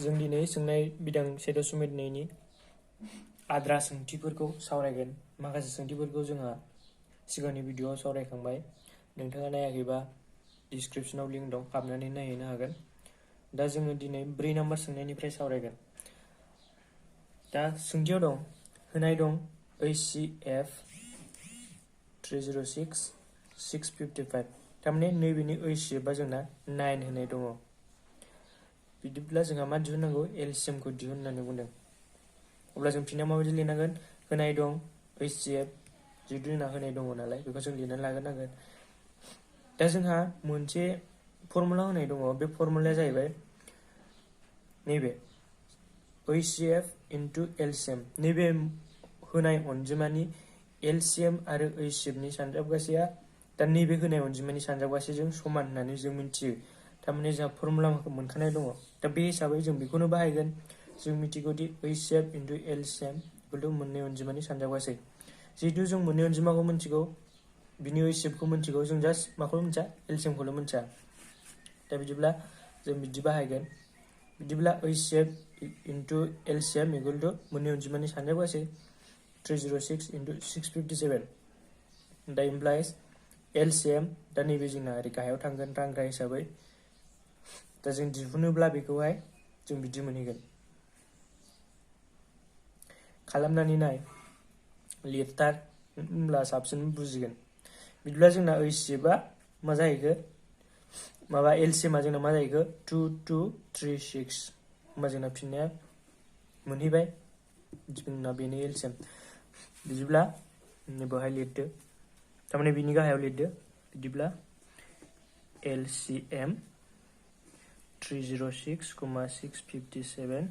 जों दिनै सोंनाय बिदां सेद' सुमेदनैनि आद्रा सोंथिफोरखौ सावरायगोन। माखासे सोंथिफोरखौ जोंहा सिगांनि भिडिअआव सावरायखांबाय। नोंथाङा नायाखैबा डिसक्रिपसनाव लिंक दं, हाबनानै नायहैनो हागोन। दा जोङो दिनै 4 नाम्बार सोंनायनिफ्राय सावरायगोन। दा सोंथियाव दं, होनाय दं HCF 306 655। थारमाने नैबेनि HCFआ जोंना 9 होनाय दङ। बिदिब्ला जोंहा मा दिहुननांगौ? एलसिएमखौ दिहुन होननानै बुंदों। अब्ला जों फिननायाव माबायदि लिरनांगोन? होनाय दं HCF, जिहेतु जोंना होनाय दङ नालाय बेखौ जों लिरनानै लाग्रोनांगोन। दा जोंहा मोनसे फर्मुला होनाय दङ, बे फर्मुलाया जाहैबाय नैबे HCF इनटु एलसिएम। नैबे होनाय अनजिमानि एलसिएम आरो HCFनि सानजाबगासेया दा नैबे होनाय अनजिमानि सानजाबगासेजों समान होननानै जों मिथियो। थारमाने जोंहा फर्मुला मोनखानाय दङ। दा बे हिसाबै जों बेखौनो बाहायगोन। जों मिथिगौ दि HCF इनटु एलसिएम मोननै अनजिमानि सानजाबगासे। जिहेतु जों मोननै अनजिमाखौ मिथिगौ, बिनि HCFखौ मिथिगौ, जों जास्ट माखौल' मिथिया? एलसिएमखौल' मिथिया। दा बिदिब्ला जों बिदि बाहायगोन। बिदिब्ला HCF इनटु एलसिएम मोननै अनजिमानि सानजाबगासे 306 इनटु 657। दा इमप्लाइज एलसिएम, दा नैबे जोंना ओरै गाहायाव थांगोन रानग्रा हिसाबै। दा जों दिहुनोब्ला बेखौहाय जों बिदि मोनहैगोन। खालामनानै नाय, लिरथार, होमब्ला साबसिन बुजिगोन। बिदिब्ला जोंना HCFआ मा जाहैखो? माबा एलसिएमआ जोंना मा जाहैखो? 2236। होमबा जोंना फिननाया मोनहैबाय। जोंना बेनो एलसिएम। बिदिब्ला बेवहाय लिरदो, थारमाने बिनि गाहायाव लिरदो। बिदिब्ला एलसिएम 306, 657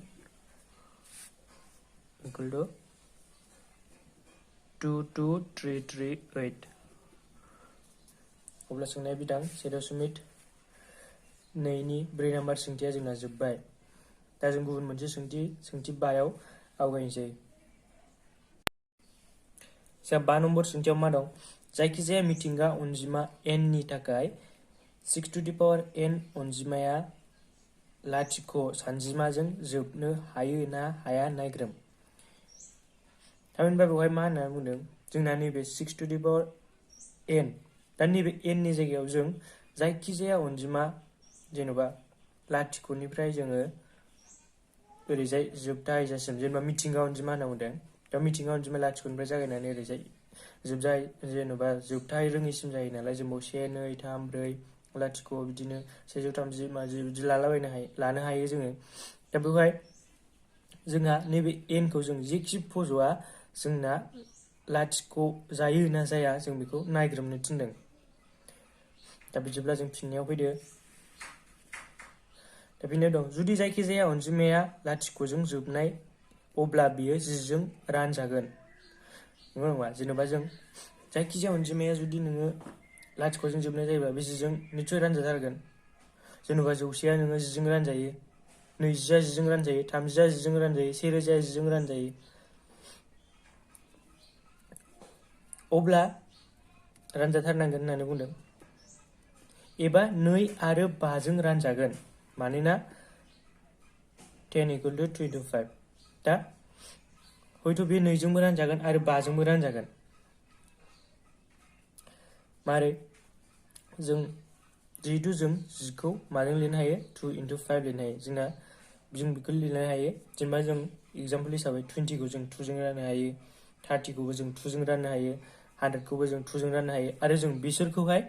equal to 22338। अब्ला सोंनाय बिदां सेद' सुमिद 2नि 4 नाम्बार सोंथिया जोंना जोब्बाय। दा जों गुबुन मोनसे सोंथि 5आव आवगायनोसै। जोंहा 5 नम्बर सोंथियाव मा दं? जायखिजाया मिथिंगा अनजिमा n नि थाखाय 6n अनजिमाया लाथिख' सानजिमाजों जोबनो हायो ना हाया नायग्रोम। थामहिनबा बेवहाय मा होनना बुंदों? जोंना नैबे 6n, दा नैबे n नि जायगायाव जों जायखिजाया अनजिमा, जेन'बा लाथिख'निफ्राय जोङो ओरैजाय जोबथा हायजासिम, जेनेबा मिथिंगा अनजिमा होनना बुंदों। दा मिथिंगा अनजिमा लाथिख'निफ्राय जागायनानै ओरैजाय जेन'बा जोबथा रोङिसिम जायो नालाय, जों 1, 2, 3, 4 लाथिख' बिदिनो 130, 50 बिदि लानो हायो जोङो। दा बेवहाय जोंहा नैबे n खौ जों जेखि फज'आ जोंना लाथिख' जायो ना जाया जों बेखौ नायग्रोमनो थिनदों। दा बिदिब्ला जों फिननायाव फैदो। दा फिननायाव दं, जुदि जायखिजाया अनजिमाया लाथिख'जों जोबनाय अब्ला बियो 10 जों रानजागोन। नंगौ नङा? जेनेबा जों जायखिजाया अनजिमाया जुदि नोङो लाथिख'जों जोबनाय जायोबा बे 10 जों निस्सय रानजाथारगोन। जेनेबा 100आ नोङो 10 जों रानजायो, 20आ 10 जों रानजायो, 30आ 10 जों रानजायो, 1000आ 10 जों रानजायो। अब्ला रानजाथारनांगोन होननानै बुंदों। एबा 2 आरो 5 जों रानजागोन, मानोना 10 equal to 3 to 5। दा हयथ' बे 2 जोंबो रानजागोन आरो 5 जोंबो रानजागोन। मारै? जिहेतु जों 10 खौ माजों लिरनो हायो? 2 into 5 लिरनो हायो। जों बेखौ लिरनो हायो। जेनेबा जों एग्जाम्पल हिसाबै 20 खौ जों 2 जों राननो हायो, 30 खौबो जों 2 जों राननो हायो, 100 खौबो जों 2 जों राननो हायो, आरो जों बिसोरखौहाय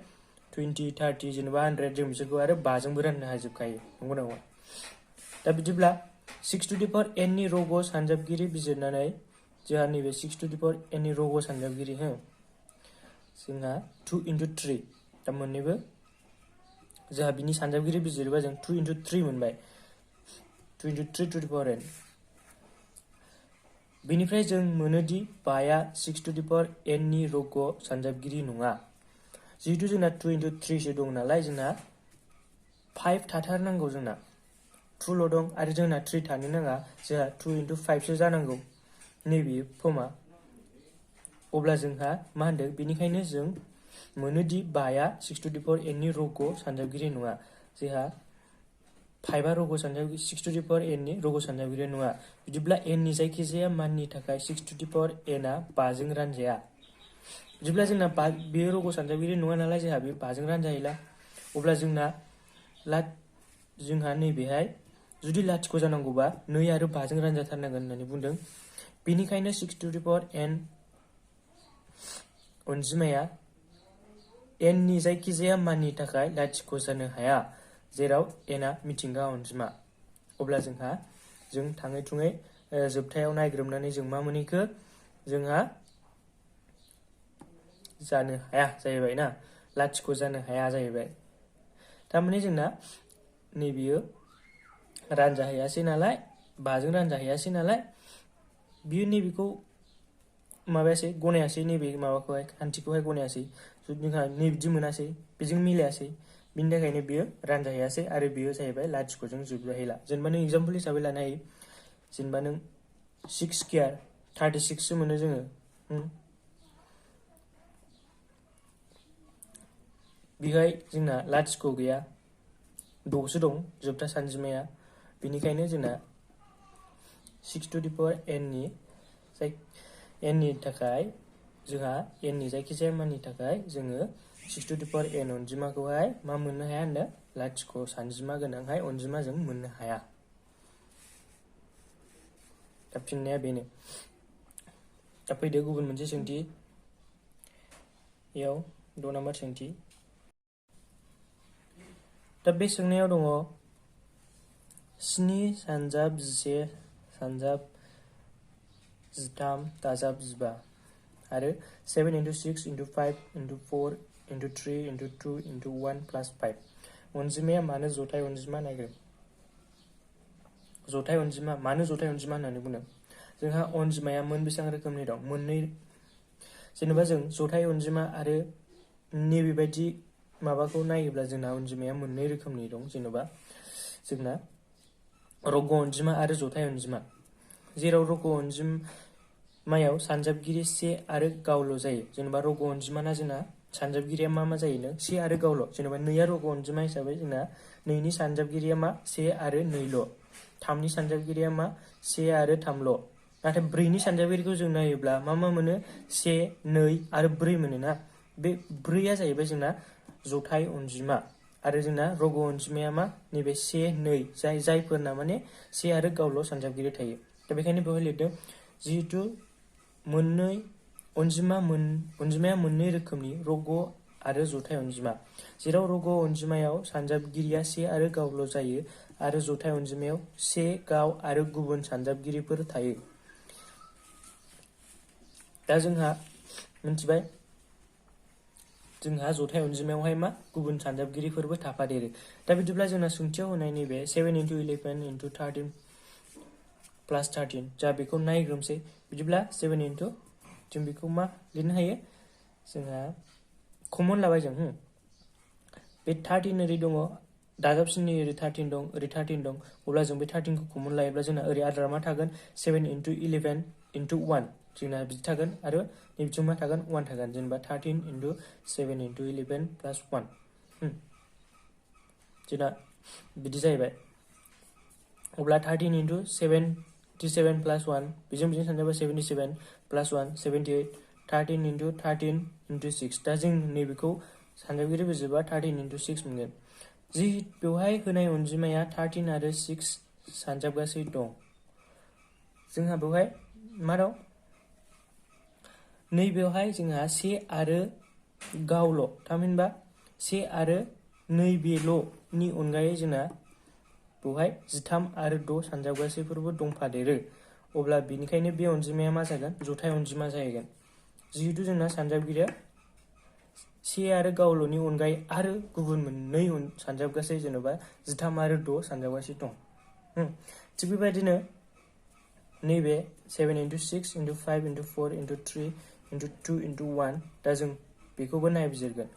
20, 30 जेनेबा 100 जों बिसोरखौ आरो 5 जोंबो राननो हाजोबखायो। नंगौ नङा? दा बिदिब्ला 6 to the power n नि रग' सानजाबगिरि बिजिरनानै जोंहा नैबे 6 to the power n नि रग' सानजाबगिरि जोंहा 2 into 3। दा मोननैबो जोंहा बिनि सानजाबगिरि बिजिरोबा जों 2 into 3 मोनबाय। 2 into 3 to the power n। बेनिफ्राय जों मोनोदि 5आ 6 to the power n नि रग' सानजाबगिरि नङा। जिहेतु जोंना 2 into 3 सो दं नालाय, जोंना 5 थाथारनांगौ। जोंना 2ल' दं आरो जोंना 3 थानो नाङा। जोंहा 2 into 5 सो जानांगौ नैबे फर्मआ। अब्ला जोंहा मा होनदों? बेनिखायनो जों मोनोदि 5आ 6 to the power n नि रग' सानजाबगिरि नङा। जोंहा 5आ रग' सानजाबगिरि 6 टु दि पावार n नि रग' सानजाबगिरि नङा। बिदिब्ला n नि जायखिजाया माननि थाखाय 6 टु दि पावार n आ 5 जों रानजाया। बिदिब्ला जोंना बेयो रग' सानजाबगिरि नङा नालाय जोंहा बे 5 जों रानजाहैला। अब्ला जोंहा नैबेहाय जुदि लाथिख' जानांगौबा 2 आरो 5 जों रानजाथारनांगोन होननानै बुंदों। बेनिखायनो 6 टु दि पावार n अनजिमाया n नि जायखिजाया माननि थाखाय लाथिख' जानो हाया, जेराव n आ मिथिंगा अनजिमा। अब्ला जों थाङै थुङै जोबथायाव नायग्रोमनानै जों मा मोनहैखो? जोंहा जानो हाया जाहैबाय ना, लाथिख' जानो हाया जाहैबाय। थारमाने जोंना नैबेयो रानजाहैयासै नालाय, 5 जों रानजाहैयासै नालाय, बियो नैबेखौ माबायासै, गनायासै, नैबे माबाखौहाय खान्थिखौहाय गनायासै। जोंहा नैबिदि मोनासै, बेजों मिलायासै। बिनि थाखायनो बियो रानजाहैयासै आरो बियो जाहैबाय लाथिख'जों जोबजाहैला। जेनेबा नों एग्जाम्पल हिसाबै लानो हायो। जेनेबा नों 6 स्क्वायर 36 सो मोनो जोङो। बेहाय जोंना लाथिख' गैया, 6 सो दं जोबथा सानजिमाया। बेनिखायनो जोंना 6 टु दि पावार n नि थाखाय जोंहा n नि जायखिजाया माननि थाखाय जोङो 6 टु दि पावार n अनजिमाखौहाय मा मोननो हाया होनदों? लाथिख' सानजिमा गोनांहाय अनजिमा जों मोननो हाया। दा फिननाया बेनो। दा फैदो गुबुन मोनसे सोंथि। बेयाव 6 नाम्बार सोंथि। दा बे सोंनायाव दङ 7 सानजाब 11 सानजाब 13 दाजाब 15 आरो 7 × 6 × 5 × 4 × 3 × 2 × 1 + 5 अनजिमाया मानो जथाय अनजिमा नायग्रोम। जथाय अनजिमा, मानो जथाय अनजिमा होननानै बुंदों? जोंहा अनजिमाया बेसेबां रोखोमनि दं? मोननै। जेनेबा जों जथाय अनजिमा आरो नैबेबायदि माबाखौ नायोब्ला जोंना अनजिमाया मोननै रोखोमनि दं। जेनेबा जोंना रग' अनजिमा आरो जथाय अनजिमा। जेराव रग' अनजिमायाव सानजाबगिरि 1 आरो गावल' जायो। जेनेबा रग' अनजिमाना जोंना सानजाबगिरिया मा जायोनो? 1 आरो गावल'। जेनेबा 2आ रग' अनजिमा हिसाबै जोंना 2 नि सानजाबगिरिया 1 आरो 2ल'। 3 नि सानजाबगिरिया 1 आरो 3ल'। नाथाय 4 नि सानजाबगिरिखौ जों नायोब्ला मा मोनो? 1, 2 आरो 4 मोनोना। बे 4आ जाहैबाय जोंना जथाय अनजिमा। आरो जोंना रग' अनजिमाया नैबे 1, 2 जायफोरना 1 आरो गावल' सानजाबगिरि थायो। दा बेखायनो बेवहाय लिरदों जिहेथु अनजिमाया मोननै रोखोमनि, रग' आरो जथाय अनजिमा। जेराव रग' अनजिमायाव सानजाबगिरिया 1 आरो गावल' जायो आरो जथाय अनजिमायाव 1 गाव आरो गुबुन सानजाबगिरिफोर थायो। दा जोंहा मिथिबाय, जोंहा जथाय अनजिमायावहाय गुबुन सानजाबगिरिफोरबो थाफादेरो। दा बिदिब्ला जोंना सोंथियाव होनाय नैबे 7 × 11 × 13 + 13 जा बेखौ नायग्रोमसै। बिदिब्ला 7 जों बेखौ लिरनो हायो? जोंहा कमन लाबाय जों। बे 13 ओरै दङ, दाजाबसिननि ओरै 13 दं, ओरै 13 दं। अब्ला जों बे 13 खौ कमन लायोब्ला जोंना ओरै आद्रा मा थागोन? 7 × 11 × 1 जोंना बिदि थागोन आरो नैबिथिं मा थागोन? 1 थागोन। जेनेबा 13 × 7 × 11 + 1 जोंना बिदि जाहैबाय। अब्ला 13 × 77 + 1 बेजों सानजाबा 77 + 1 78 13 × 13 × 6। दा जों नैबेखौ सानजाबगिरि बिजिरबा 13 × 6 मोनगोन। जि बेवहाय होनाय अनजिमाया 13 आरो 6 सानजाबगासै दं। जोंहा बेवहाय मा दं? नैबेवहाय जोंहा 1 आरो गावल', थामहिनबा 1 आरो नैबेल'नि अनगायै जोंना बेवहाय 13 आरो 6 सानजाबगासैफोरबो दंफादेरो। अब्ला बेनिखायनो बे अनजिमाया मा जागोन? जथाय अनजिमा जाहैगोन। जिहेतु जोंना सानजाबगिरिया 1 आरो गावल'नि अनगायै आरो गुबुन मोननै सानजाबगासै, जेनेबा 13 आरो 6 सानजाबगासै दं। थिग बेबायदिनो नैबे 7 × 6 × 5 × 4 × 3 × 2 × 1 दा जों बेखौबो नायबिजिरगोन।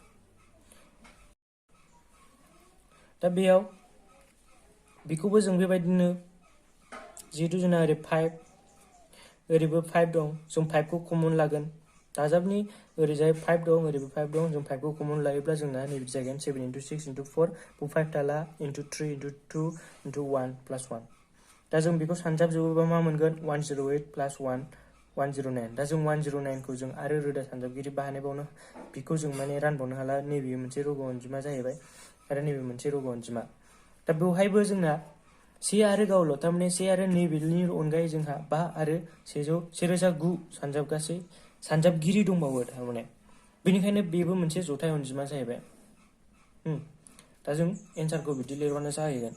दा बेयाव बेखौबो जों बेबायदिनो, जिहेतु जोंना ओरै 5 ओरैबो 5 दं, जों 5 खौ कमन लागोन। दाजाबनि ओरैजाय 5 दं ओरैबो 5 दं जों 5 खौ कमन लायोब्ला जोंना नैबे जागोन 7 into 6 into 4 5 थाला into 3 into 2 into 1 plus 1 दा जों बेखौ सानजाबजोबोबा मा मोनगोन 108 plus 1 109 दा जों 109 खौ जों आरो रोदा सानजाबगिरि बानायबावनो बेखौ जों माने रानबावनो हाला नैबे मोनसे रग' अनजिमा जाहैबाय आरो नैबे मोनसे रग' अनजिमा दा बेवहायबो जोंना से आरो गावल' थारमाने से आरो नैबेनि अनगायै जोंहा 5 आरो 1009 सानजाबगासै सानजाबगिरि दंबावो थारमाने बेनिखायनो बेबो मोनसे जथाय अनजिमा जाहैबाय दा जों एन्सारखौ बिदि लिरबानो जाहैगोन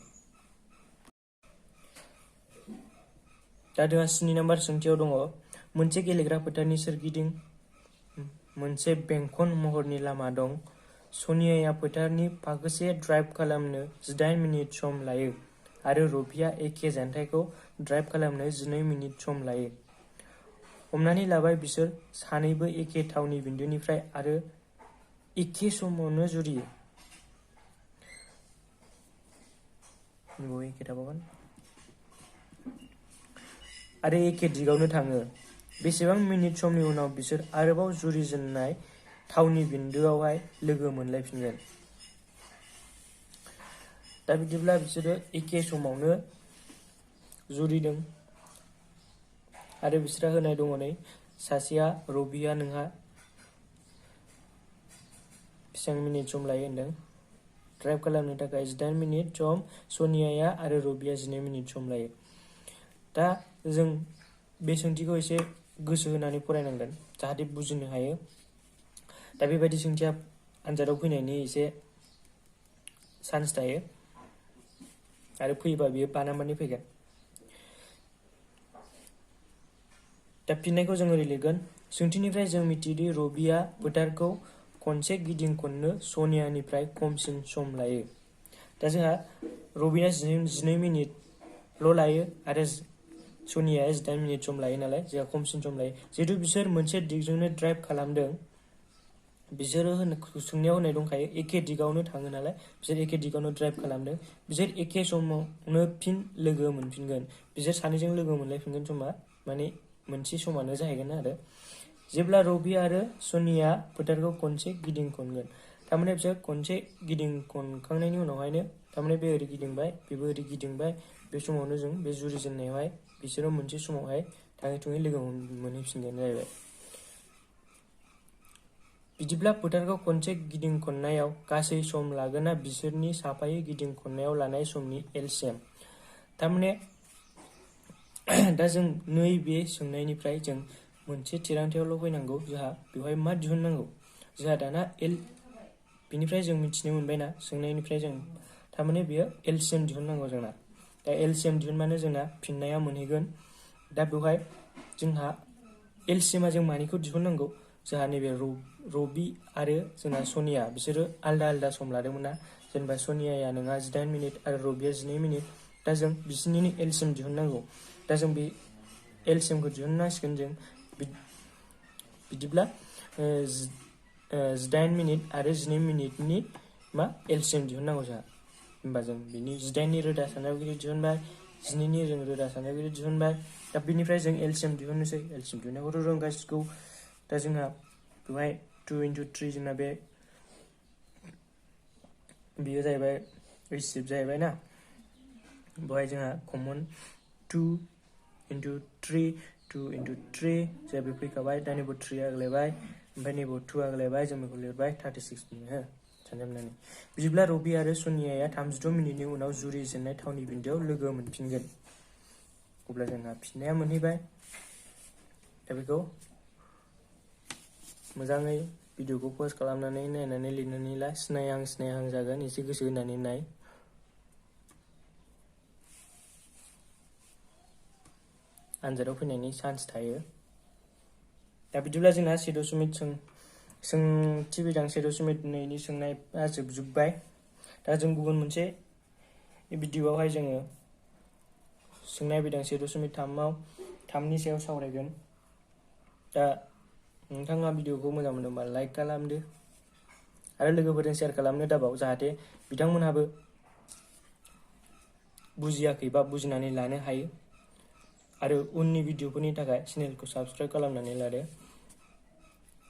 दा जोंहा 7 नाम्बार सोंथियाव दङ मोनसे गेलेग्रा फोथारनि सोरगिदिं मोनसे बेंखन महरनि लामा दं सनियाया फोथारनि फाखोसे ड्राइभ खालामनो 18 मिनिट सम लायो आरो रबिया एखे जानथायखौ ड्राइभ खालामनो 12 मिनिट सम लायो हमनानै लाबाय बिसोर सानैबो एखे थावनि बिन्दुनिफ्राय आरो एखे समावनो जुरियो एखे थाबावगोन आरो एखे दिगावनो थाङो बेसेबां मिनिट समनि उनाव बिसोर आरोबाव जुरिजेननाय थावनि बिन्दुआवहाय लोगो मोनलायफिनगोन दा बिदिब्ला बिसोरो एखे समावनो जुरिदों आरो बिसोरहा होनाय दङ नै सासेया रबिया नोंहा बेसेबां मिनिट सम लायो होनदों ड्राइभ खालामनो थाखाय 18 मिनिट सम सनियाया आरो रबिया 12 मिनिट सम लायो दा जों बे सोंथिखौ एसे गोसो होनानै फरायनांगोन जाहाथे बुजिनो हायो दा बेबायदि सोंथिया आनजादाव फैनायनि एसे चान्स थायो आरो फैयोबा बियो बानामनानै फैगोन दा फिननायखौ जों ओरै लिरगोन सोंथिनिफ्राय जों मिथियोदि रबिया फोथारखौ खनसे गिदिं खननो सनियानिफ्राय खमसिन सम लायो दा जोंहा रबिया 12 मिनिटल' लायो आरो सनियाया 18 मिनिट सम लायो नालाय जोंहा खमसिन सम लायो जिहेतु बिसोर मोनसे दिगजोंनो ड्राइभ खालामदों बिसोरो सोंनायाव होनाय दंखायो एखे दिगावनो थाङो नालाय बिसोर एखे दिगावनो ड्राइभ खालामदों बिसोर एखे समावनो फिन लोगो मोनफिनगोन बिसोर सानैजों लोगो मोनलायफिनगोन समा माने मोनसे समानो जाहैगोन आरो जेब्ला रबि आरो सनिया फोथारखौ खनसे गिदिं खनगोन थारमाने बिसोर खनसे गिदिं खनखांनायनि उनावहायनो थारमाने बे ओरै गिदिंबाय बेबो ओरै गिदिंबाय बे समावनो जों बे जुरिजेननायावहाय बिसोरो मोनसे समावहाय थाङै थुङै लोगो मोनहैफिनगोन जाहैबाय बिदिब्ला फोथारखौ खनसे गिदिं खननायाव गासै सम लागोना बिसोरनि साफायै गिदिं खननायाव लानाय समनि एलसिएम थारमाने दा जों नैबे सोंनायनिफ्राय जों मोनसे थिरांथायावल' फैनांगौ जोंहा बेवहाय मा दिहुननांगौ जोंहा दाना बिनिफ्राय जों मिथिनो मोनबायना सोंनायनिफ्राय जों थारमाने बेयो एलसिएम दिहुननांगौ जोंना दा एलसिएम दिहुनबानो जोंना फिननाया मोनहैगोन दा बेवहाय जोंहा एलसिएमा जों मानिखौ दिहुननांगौ जोंहा नैबे रबि आरो जोंना सनिया बिसोरो आलदा आलदा सम लादोंमोन ना जेनेबा सनियाया नोंहा 18 मिनिट आरो रबिया 12 मिनिट दा जों बिसोरनि एलसिएम दिहुननांगौ दा जों बे एलसिएमखौ दिहुननांसिगोन जों बिदिब्ला 18 मिनिट आरो 12 मिनिटनि मा एलसिएम दिहुननांगौ जोंहा होमबा जों बिनि 18नि रोदा सानजाबगिरि दिहुनबाय 12नि जों रोदा सानजाबगिरि दिहुनबाय दा बिनिफ्राय जों एलसिएम दिहुननोसै एलसिएम दिहुननायखौथ' रोंगासिगौ दा जोंहा बेवहाय 2 into 3 जोंना बेयो जाहैबाय एसिड जाहैबाय ना बेवहाय जोंहा कमन 2 into 3 2 into 3 जोंहा बे फैखाबाय दा नैबो 3 आगलायबाय ओमफ्राय नैबो 2 आगलायबाय जों बेखौ लिरबाय 36 मिनिट सानजाबनानै बिदिब्ला रबि आरो सनियाया 36 मिनिटनि उनाव जुरिजेननाय थावनि बिन्दोआव लोगो मोनफिनगोन अब्ला जोंहा फिननाया मोनहैबाय दा बेखौ मोजाङै भिडिअखौ पज खालामनानै नायनानै लिरनानै ला सिनायहां जागोन एसे गोसो होनानै नाय आनजादाव फैनायनि चान्स थायो दा बिदिब्ला जोंना 7.2 सोंथि बिदां 7.2नि सोंनाया जोबजोब्बाय दा जों गुबुन मोनसे भिडिअआवहाय जोङो सोंनाय बिदां 7.3नि सायाव सावरायगोन दा नोंथाङा भिडिअखौ मोजां मोनदोंबा लाइक खालामदो आरो लोगोफोरजों शेयार खालामनो दाबाव जाहाथे बिथांमोनहाबो बुजियाखैबा बुजिनानै लानो हायो आरो उननि भिडिअफोरनि थाखाय चेनेलखौ साबस्क्राइब खालामनानै लादो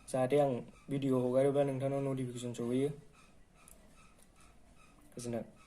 जाहाथे आं भिडिअ हगारोब्ला नोंथांनाव नटिफिकेसन सहैयो। गोजोन्थों।